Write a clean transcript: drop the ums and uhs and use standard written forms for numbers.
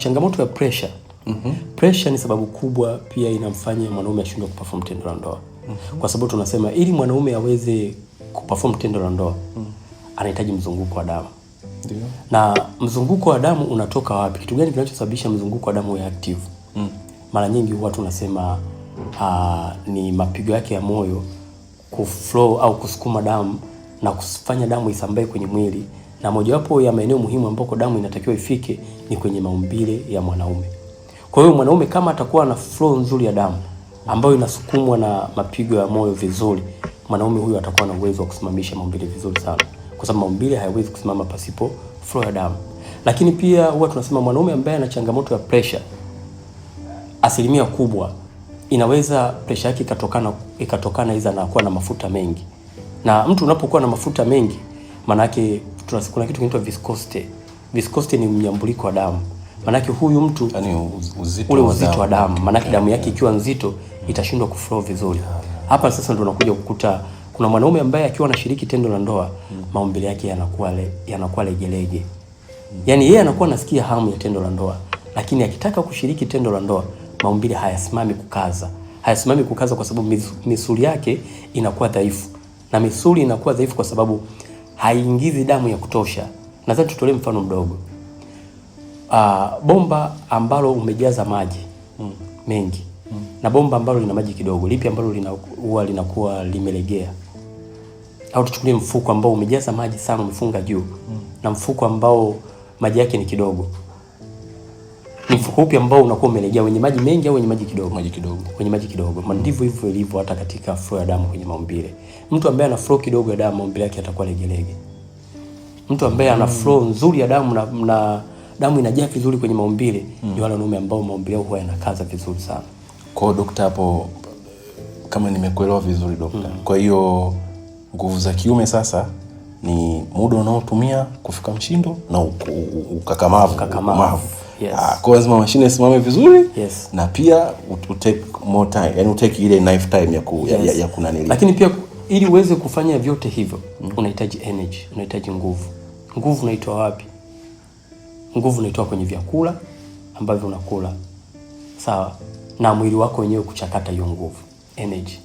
Changamoto ya pressure. Pressure ni sababu kubwa pia inamfanya mwanaume ashindwe kuperform tendo la ndoa. Kwa sababu tunasema ili mwanaume aweze kuperform tendo la ndoa anahitaji mzunguko wa damu. Na mzunguko wa damu unatoka wapi? Kitu gani kinachosababisha mzunguko wa damu uwe active? Mara nyingi huwa tunasema ni mapigo yake ya moyo kuflow au kusukuma damu na kufanya damu isambae kwenye mwili, na mojawapo ya maeneo muhimu ambako damu inatakiwa ifike ni kwenye maumbile ya mwanaume. Kwa hiyo mwanaume kama atakuwa na flow nzuri ya damu ambayo inasukumwa na mapigo ya moyo vizuri, mwanaume huyu atakuwa na uwezo wa kusimamisha maumbile vizuri sana, kwa sababu maumbile hayawezi kusimama pasipo flow ya damu. Lakini pia huwa tunasema mwanaume ambaye ana changamoto ya pressure, asilimia kubwa inaweza pressure yake ikatokana iza na kuwa na mafuta mengi, na mtu unapokuwa na mafuta mengi, maana yake kuna kitu kinaitwa viscosity. Viscosity ni mnyambuliko wa damu, maana yake huyu mtu Yani uzito ule wa uzito wa damu. damu, maanake damu yake ikiwa nzito itashindwa kuflow vizuri. Hapa sasa ndio unakuja kukuta kuna mwanaume ambaye akiwa anashiriki tendo la ndoa maumbile yake yanakuwa legelege. Yaani yeye anakuwa anasikia hamu ya tendo la ndoa, lakini akitaka kushiriki tendo la ndoa maumbile hayasimami kukaza. Hayasimami kukaza kwa sababu misuli yake inakuwa dhaifu, na misuli inakuwa dhaifu kwa sababu haiingizi damu ya kutosha. Nadhani tutolee mfano mdogo. Bomba ambalo umejaza maji mengi na bomba ambalo lina maji kidogo, lipi ambalo huwa linakuwa limelegea? Au tuchukulie mfuko ambao umejaza maji sana umefunga juu na mfuko ambao maji yake ni kidogo, ni mfuko upi ambao unakuwa umelegea, wenye maji mengi au wenye maji kidogo? Maji kidogo. Wenye maji kidogo. Mm. Ndivyo hivyo ilivyo hata katika flow ya damu kwenye maumbile. Mtu ambaye ana flow kidogo ya damu, maumbile yake yatakuwa legelege. Mtu ambaye ana flow nzuri ya damu na damu inajaa vizuri kwenye maumbile ni wale wanaume ambao maumbile yao huwa yanakaza vizuri sana. Kwa hiyo dokta, hapo kama nimekuelewa vizuri dokta, kwa hiyo nguvu za kiume sasa ni muda unaotumia kufika mshindo na ukakamavu. Ukakamavu. Yes. Ah, kwa lazima mashine isimame vizuri na pia utake more time, yani utake ile knife time ya ku, ya kunanili. Lakini pia ili uweze kufanya vyote hivyo unahitaji energy, unahitaji nguvu. Nguvu unaitoa wapi? Nguvu unaitoa kwenye vyakula ambavyo unakula, sawa, na mwili wako wenyewe kuchakata hiyo nguvu energy.